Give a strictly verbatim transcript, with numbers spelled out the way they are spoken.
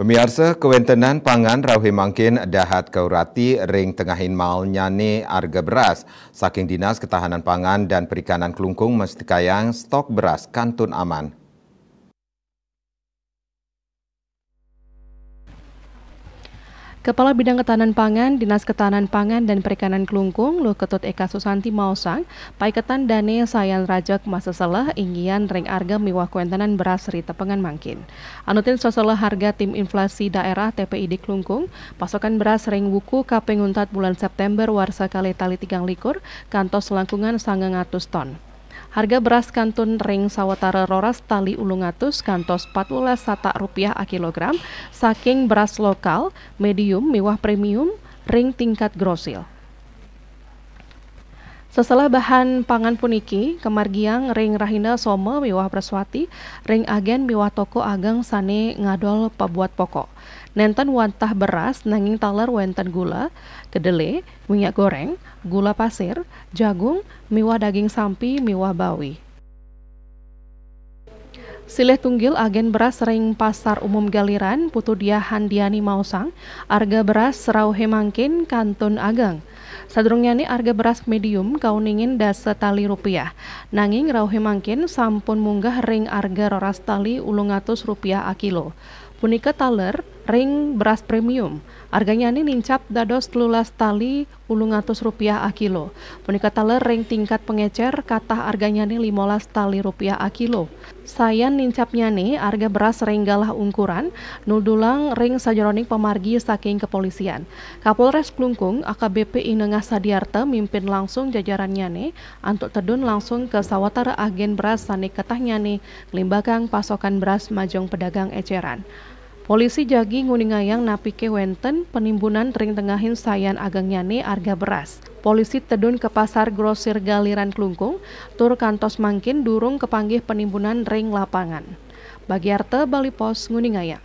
Pamiarsa, kawentenan pangan rauh mangkin dahat kaurati ring tengahin malnyane arga beras. Saking Dinas Ketahanan Pangan dan Perikanan Klungkung mastikayang stok beras kantun aman. Kepala Bidang Ketahanan Pangan, Dinas Ketahanan Pangan dan Perikanan Klungkung, Luh Ketut Eka Susanti maosang, paiketan dane sayan rajeg maseseleh inggian ring arga miwah kawentenan beras ri tepengan mangkin. Anutin seseleh harga tim inflasi daerah T P I D Klungkung, pasokan beras ring wuku kaping untat bulan September warsa kalih tali tigang likur kantos langkungan sangang atus ton. Harga beras kantun ring sawatara roras tali ulung atus kantos patbelas satak rupiah a kilogram, saking beras lokal, medium miwah premium ring tingkat grosir. Seseleh bahan pangan puniki kamargiang ring rahina Soma miwah Brahspati ring agen miwah toko ageng sane ngadol pabuat pokok. Nenten wantah beras nanging taler wenten gula, kedele, minyak goreng, gula pasir, jagung, miwah daging sampi miwah bawi. Silih tunggil agen beras ring Pasar Umum Galiran, Putu Diah Handiani maosang, arga beras rauh mangkin kantun ageng. Sadurungnyane arga beras medium kauningin dasa tali rupiah, nanging rauh mangkin sampun munggah ring arga roras tali ulung atus rupiah a kilo. Punika taler ring beras premium. Arganyane nincap dados telulas tali ulung atus rupiah a kilo. Punika taler ring tingkat pangecer katah arganyane limolas tali rupiah a kilo. Sayan nincapnyane arga beras ring galah ungkuran, nudulang ring sajeroning pamargi saking kepolisian. Kapolres Klungkung, A K B P I Nengah Sadiarta mimpin langsung jajarannyane antuk tedun langsung ka sawatara agen beras sane ketahnyane nglimbakang pasokan beras majeng pedagang eceran. Polisi jagi nguningayang napike wenten panimbunan ring tengahin sayan agengnyane arga beras. Polisi tedun ka Pasar Grosir Galiran Klungkung, tur kantos mangkin durung kapanggih panimbunan ring lapangan. Bagiarta Bali Post nguningayang.